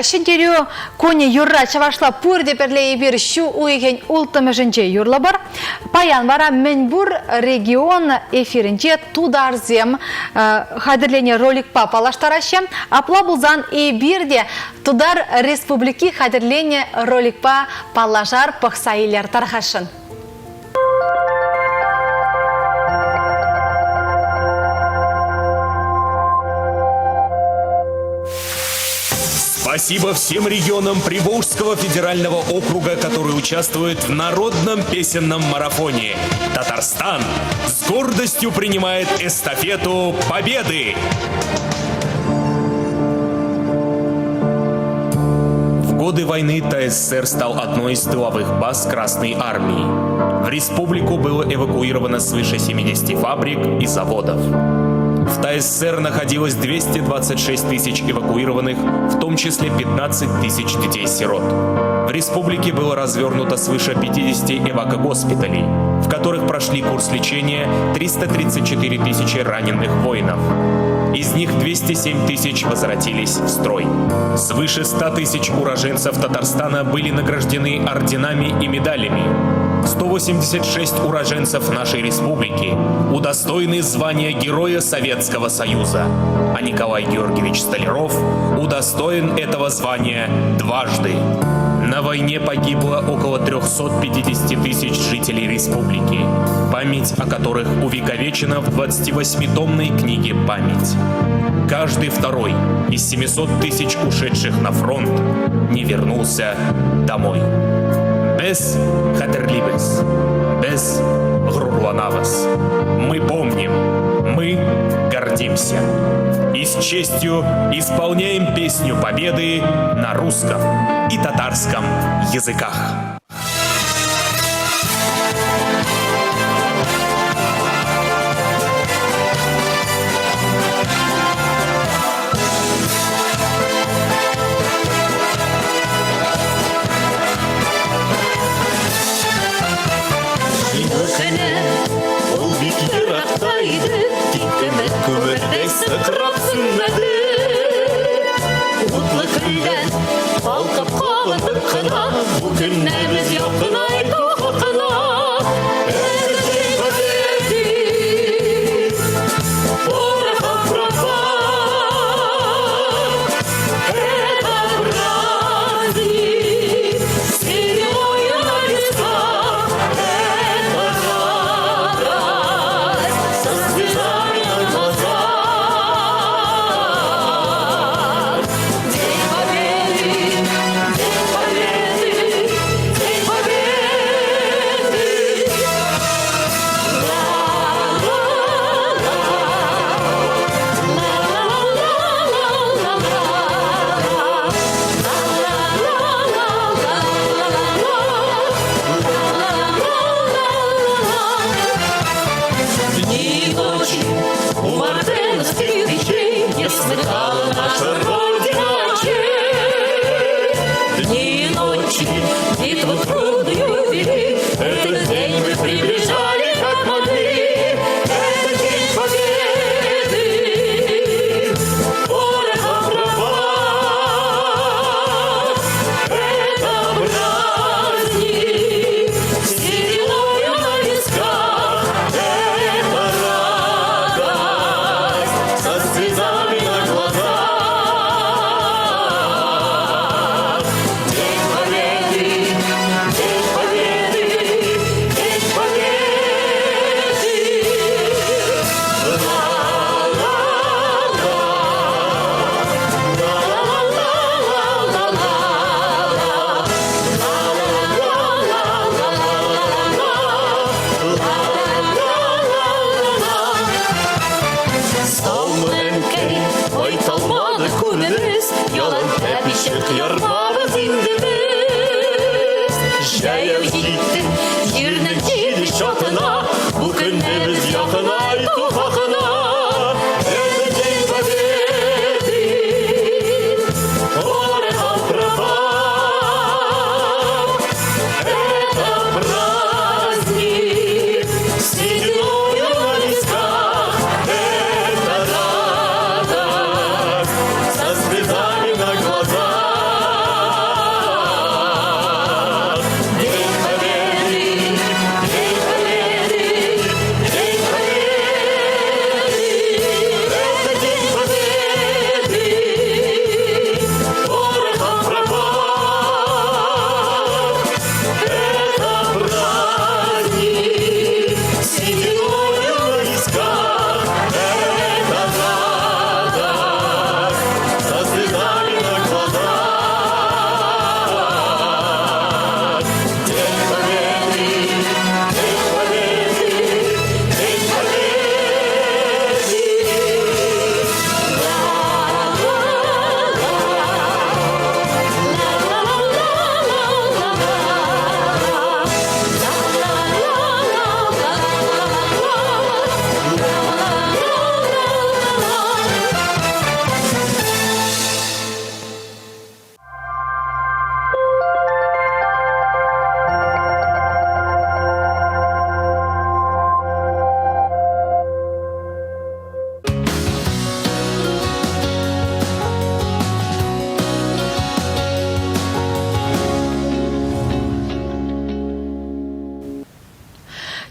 Ҫӗнтерӳ кунӗ юрра чӑвашла пурте пӗрле эпир ҫу уйӑхӗн улттӑмӗшӗнче юрлӑпӑр. Паян вара мӗнпур регион эфирӗнче тутарсем хатӗрленӗ роликпа паллаштараҫҫӗ. Апла пулсан эпир те Тутар Республики хатӗрленӗ роликпа паллашар, пӑхса илер тархасшӑн. Спасибо всем регионам Приволжского федерального округа, которые участвуют в народном песенном марафоне. Татарстан с гордостью принимает эстафету победы! В годы войны ТССР стал одной из тыловых баз Красной Армии. В республику было эвакуировано свыше 70 фабрик и заводов. В ТССР находилось 226 тысяч эвакуированных, в том числе 15 тысяч детей-сирот. В республике было развернуто свыше 50 эвакогоспиталей, в которых прошли курс лечения 334 тысячи раненых воинов. Из них 207 тысяч возвратились в строй. Свыше 100 тысяч уроженцев Татарстана были награждены орденами и медалями. 186 уроженцев нашей республики удостоены звания Героя Советского Союза, а Николай Георгиевич Столяров удостоен этого звания дважды. На войне погибло около 350 тысяч жителей республики, память о которых увековечена в 28-томной книге «Память». Каждый второй из 700 тысяч ушедших на фронт не вернулся домой. Без хәтерлибез, без горурланабыз. Мы помним, мы гордимся. И с честью исполняем песню победы на русском и татарском языках. Җиңү көне ул бик еракта иде, Тик өмет күмердәй сыкрап сүнмәде. Утлы көлдән калкып кабындык кына, Бу көнне без якынайту хакына. Дни и ночи у мартеновских печей Не смыкала наша Родина очей. Дни и ночи битву трудную вели, Этот день мы приближали, как могли. Это день победы, порохом пропах. Это праздник с сединою на висках. Это радость со слезами на глазах.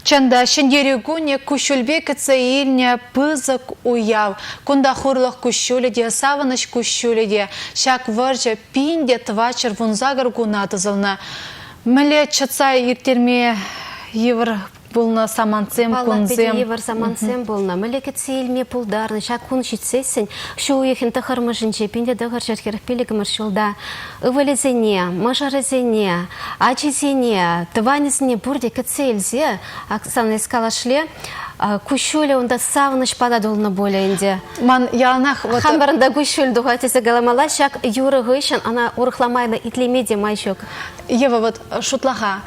Чӑн та, Ҫӗнтерӳ кунӗ куҫҫульпе кӗтсе илнӗ пысӑк уяв. Кунта хурлӑх куҫҫулӗ те, савӑнӑҫ куҫҫулӗ те. Ҫак вӑрҫӑ 1418 куна тӑсӑлнӑ. Мӗнле чӑтса ирттерме йывӑр пулнӑ самантсем, Паллах, кунсем. питӗ йывӑр самантсем пулнӑ. Мӗнле кӗтсе илме пултарнӑ ҫак кун ҫитсессӗн ҫу уйӑхӗн тӑхӑрмӗшӗнче 1945 ҫулта ывӑлӗсене, мӑшӑрӗсене, ачисене, тӑванӗсене пурте кӗтсе илсе Оксана калашле куҫҫулӗ унта савӑнӑҫпа та тулнӑ пулӗ ӗнтӗ. Ман яланах вот Хамӑрӑн та куҫҫуль тухать тесе каламалла ҫак юрӑ хыҫҫӑн ӑна урӑхла майлӑ итлеме те май ҫук. Ева, вот шутлаха,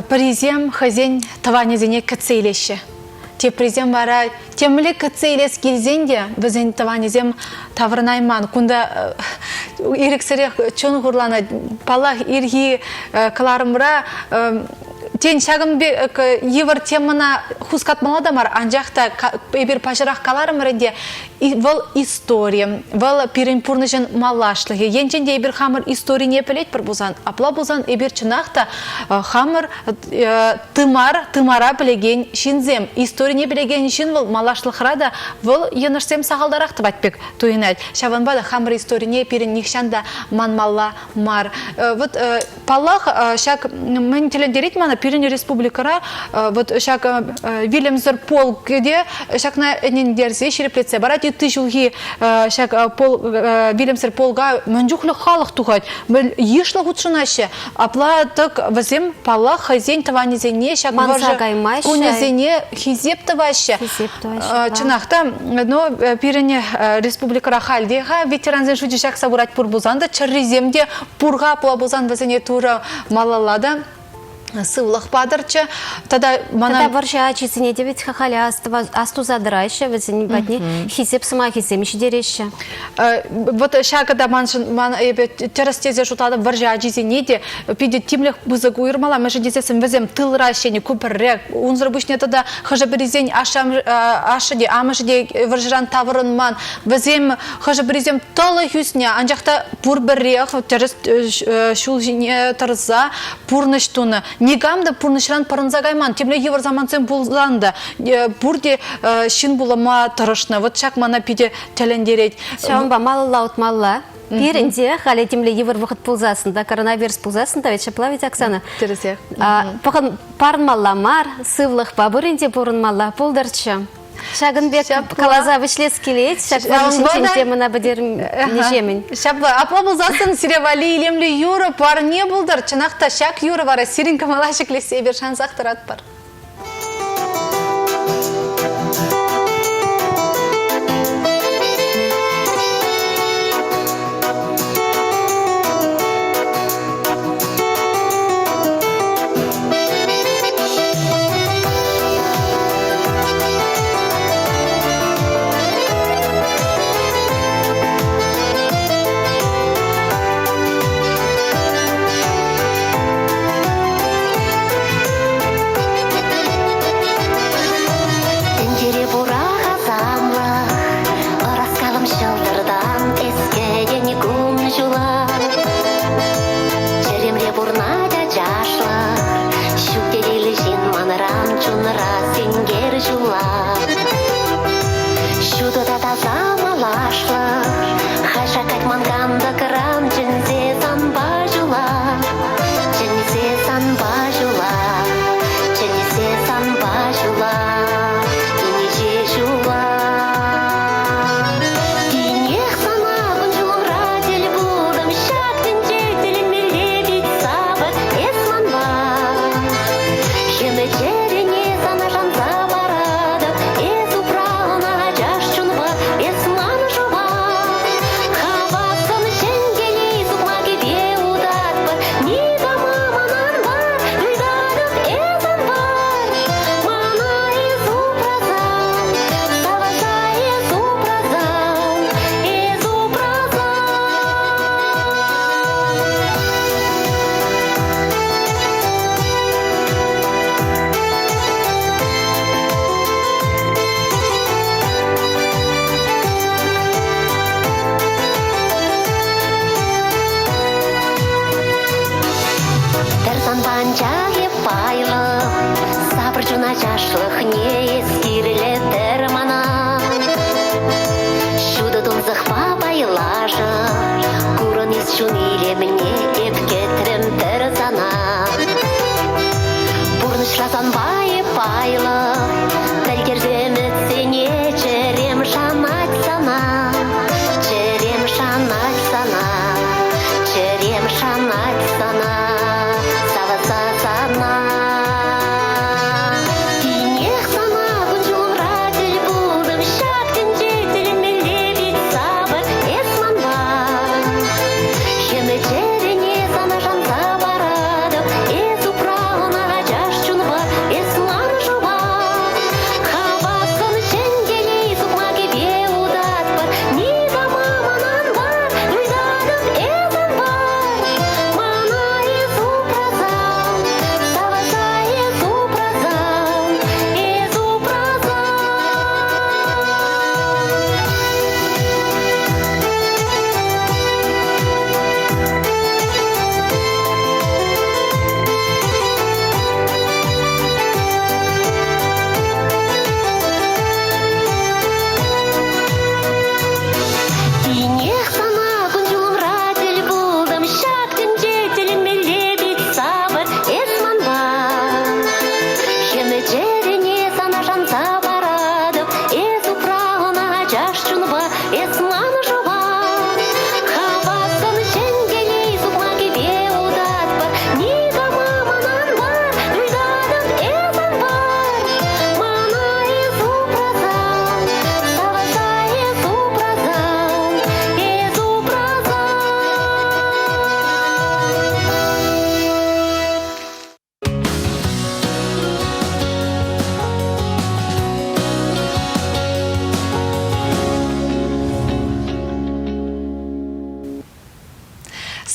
пӗрисем хӑйсен тӑванӗсене кӗтсе илеҫҫӗ. Теприсем вара темле кӗтсе илес килсен те вӗсен тӑванӗсем таврӑнайман. Кунта ирӗксӗрех чун хурланать. Паллах, ирхи кӑларӑмра тен, ҫакӑн пек йывӑр темӑна хускатмалла та мар, анчах та эпир паҫӑрах каларӑмӑр ӗнтӗ, вӑл истори, вӑл пирӗн пурнӑҫӑн малашлӑхӗ. Енчен те эпир хамӑр историне пӗлетпӗр пулсан, апла пулсан эпир чӑнах та хамӑр тымар, тымара пӗлекен ҫынсем, историне пӗлекен ҫын вӑл малашлӑхра та вӑл йӑнӑшсем сахалтарах тӑвать пек туйӑнать. Ҫавӑнпа та хамӑр историне пирӗн нихҫан та манмалла мар. Вот паллах, ҫак мӗн тӗлӗнтерет мана, пирӗн республикӑра вот ҫак вилӗмсӗр полк те ҫакна ӗнентерсе ҫирӗплетсе парать. Ытти ҫулхи ҫак пол, вилӗмсӗр полка мӗн чухлӗ халӑх тухать, йышлӑ хутшӑнаҫҫӗ. Апла тӑк вӗсем, паллах, хӑйсен тӑванӗсене ҫак Манса вӑрҫӑ каймаҫҫӗ. кунӗсене хисеп тӑваҫҫӗ. Хисеп тӑваҫҫӗ. Чӑнах та, но пирӗн республикӑра халь те-ха ветерансен шучӗ чакса пырать пур пулсан та, чӗррисем те пур-ха, апла пулсан вӗсене Турӑ малалла та сывлӑх патӑрччӗ. Тата мана... Тата вӑрҫӑ ачисене те вӗт-ха халӗ астуса тӑраҫҫӗ, вӗсен патне хисеп сӑмахӗсем ҫитереҫҫӗ. Вот ҫакӑ та маншӑн, ман эпӗ тӗрӗс тесе шутлатӑп, вӑрҫӑ ачисене те питӗ тимлӗх пысӑк уйӑрмалла, мӗншӗн тесессӗн вӗсем тылра ӗҫленӗ, ку пӗрре. Унсӑр пуҫне тата хӑшӗ-пӗрисен ашшӗ те, амӑшӗ те вӑрҫӑран таврӑнман. Вӗсем хӑшӗ-пӗрисем тӑлӑх ӳснӗ, анчах та пурпӗрех тӗрӗс ҫул ҫине тӑрса пурнӑҫ тунӑ. Никам та пурнӑҫран пӑрӑнса кайман. Темле йывӑр самантсем пулсан та пурте ҫын пулма тӑрӑшнӑ. Вот ҫак мана питӗ тӗлӗнтерет. Ҫавӑнпа малалла утмалла. Пирӗн те халӗ темле йывӑр вӑхӑт пулсассӑн та, коронавирус пулсассӑн та, ведь ҫапла ведь, Оксана? Тӗрӗсех. Пӑхӑн, парӑнмалла мар, сывлӑхпа пурин те пурӑнмалла пултӑрччӗ. Ҫакӑн пек каласа вӗҫлес килет. Ҫак ҫинчен темӑна пӗтернӗҫемӗн. Ҫапла, апла пулсассӑн сире валли илемлӗ юрӑ парне пултӑр. Чӑнах та ҫак юрӑ вара сирӗн кӑмӑла ҫӗклессе эпир шансах тӑратпӑр. Малашлӑхне эс кирлӗ пӗр мана. Ҫутӑ тунсӑхпа пайлашӑп, Курӑн эс чун илемне, эп кӗтрӗм пӗр сана. Пурнӑҫра санпа эп пайлӑ, Пӗлтерсе ӗмӗтсене чӗрем шанать сана. Чӗрем шанать сана, чӗрем шанать сана, савса сана. Тинех сана кун-ҫулӑмра тӗл пултӑм, ҫак тӗнче тӗлӗнмелле пит савӑк эс манпа. Хӗмӗ чӗрене сана шанса паратӑп, эс упра ӑна ачаш чунпа, эс ман шӑпа. Хаваслӑн ҫӗн телей сукмакӗпе утатпӑр, никама манан мар, ыйтатӑп эс ан пар. Мана эс упрасан, савӑнса эс упрасан, эс упрасан. Тинех сана кун-ҫулӑмра тӗл пултӑм, ҫак тӗнче тӗлӗнмелле пит савӑк эс манпа. Хӗмӗ чӗрене сана шанса паратӑп, эс упра ӑна ачаш чунпа, эс ман шӑпа. Хаваслӑн ҫӗн телей сукмакӗпе утатпӑр, никама манан мар, ыйтатӑп эс ан пар. Мана эс упрасан, савӑнса эс упрасан, эс упрасан.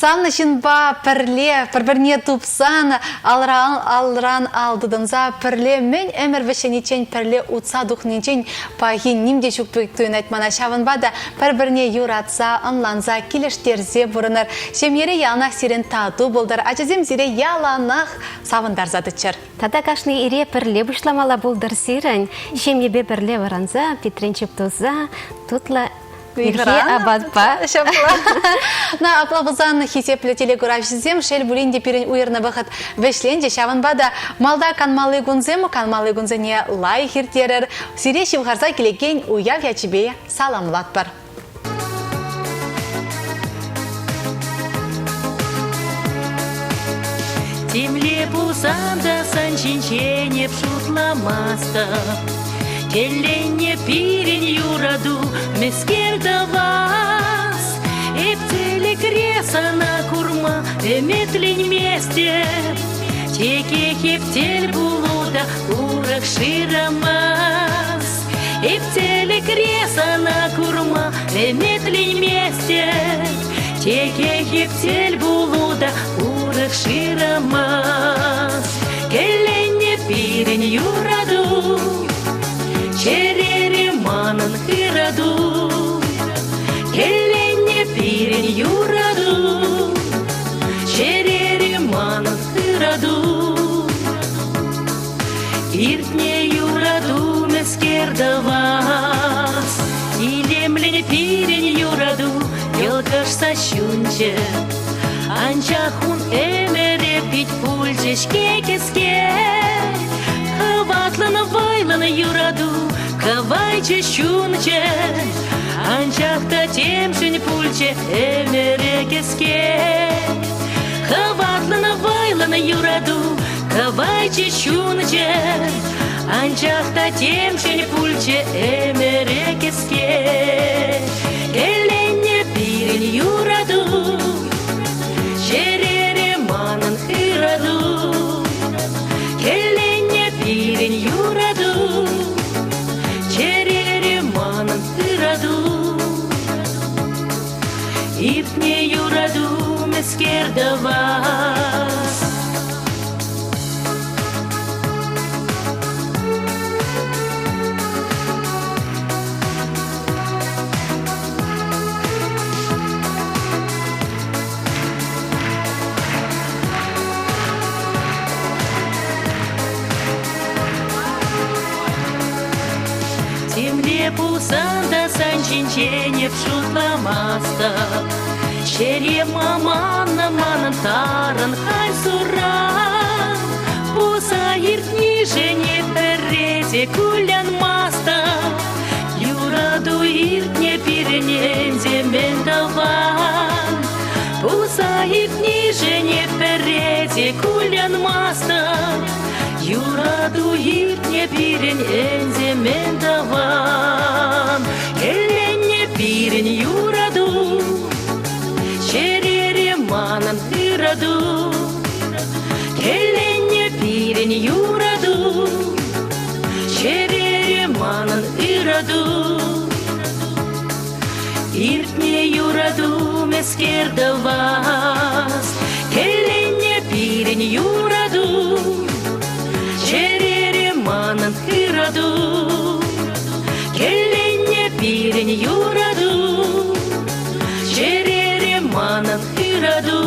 Савнӑ ҫынпа пӗрле, пӗр-пӗрне тупсан, алран, алран ал тытӑнса пӗрле мӗн ӗмӗр вӗҫлениччен пӗрле утса тухнинчен пахи ним те ҫук пек туйӑнать мана. Ҫавӑнпа та пӗр-пӗрне юратса, ӑнланса, килӗштерсе пурӑнӑр. Ҫемьере яланах сирӗн тату пултӑр, ачасем сире яланах савӑнтарса тӑччӑр. Тата кашни ире пӗрле пуҫламалла пултӑр сирӗн. Ҫемьепе пӗрле вӑранса, питрен чуп туса, тутлӑ ирхи апатпа. Ҫапла. На, апла пулсан, хисеплӗ телекуравҫӑсем, шел пулин те пирӗн уйӑрнӑ вӑхӑт вӗҫленчӗ. Ҫавӑнпа та малта канмалли кунсем, канмалли кунсене лайӑх ирттерӗр. Сире ҫывхарса килекен уяв ячӗпе саламлатпӑр. Темле пулсан та сан ҫинчен эп шутламастӑп. Тӗлленнӗ пирӗн юрату мӗскер тӑвас? Эп тӗлӗкре сана курма ӗмӗтленместӗп. Текех эп тӗл пулу та урӑх шырамас. Эп тӗлӗкре сана курма ӗмӗтленместӗп. Текех эп тӗл пулу та урӑх шырамас. Кӗлленнӗ пирӗн юрату, чӗрере манӑн ырату. Кӗлленнӗ пирӗн юрату, чӗрере манӑн ырату. Иртнӗ юрату мӗскер тӑвас? Илемлӗн пирӗн юрату йӑлкӑшса ҫунчӗ. Анчах ун ӗмӗрӗ пит пулчӗ-ҫке кӗске. Хӑватлӑн вӑйлӑн юрату кӑвайчӗ ҫунчӗ. Анчах та темшӗн пулчӗ ӗмӗрӗ кӗске. Хӑватлӑн вӑйлӑн юрату кӑвайчӗ ҫунчӗ. Анчах та темшӗн пулчӗ ӗмӗрӗ кӗске. Кӗленнӗ пирӗн юрату, чӗрере манӑн ырату. Кӗленнӗ пирӗн юрату, чӗрере манӑн ырату. Иртнӗ юрату мӗскер тӑвас? Темле пулсан та сан ҫинчен эп шутламастӑп. Чӗрем аманнӑ манӑн тарӑн халь суран. Пулса иртнишӗн эп пӗрре те кулянмастӑп. Юрату иртнӗ пирӗн ӗнтӗ мӗн тӑван. Пулса иртнишӗн эп пӗрре те кулянмастӑп. Юрату иртнӗ пирӗн ӗнтӗ мӗн тӑван. Кӗлленнӗ пирӗн юрату, чӗрере манӑн ырату. Кӗлленнӗ пирӗн юрату, чӗрере манӑн ырату. Иртнӗ юрату мӗскер тӑвас, кӗлленнӗ пирӗн юрату, чӗрере манӑн ырату. Кӗлленнӗ пирӗн юрату, чӗрере манӑн ырату.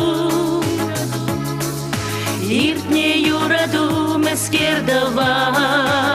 Иртнӗ юрату мӗскер тӑвас.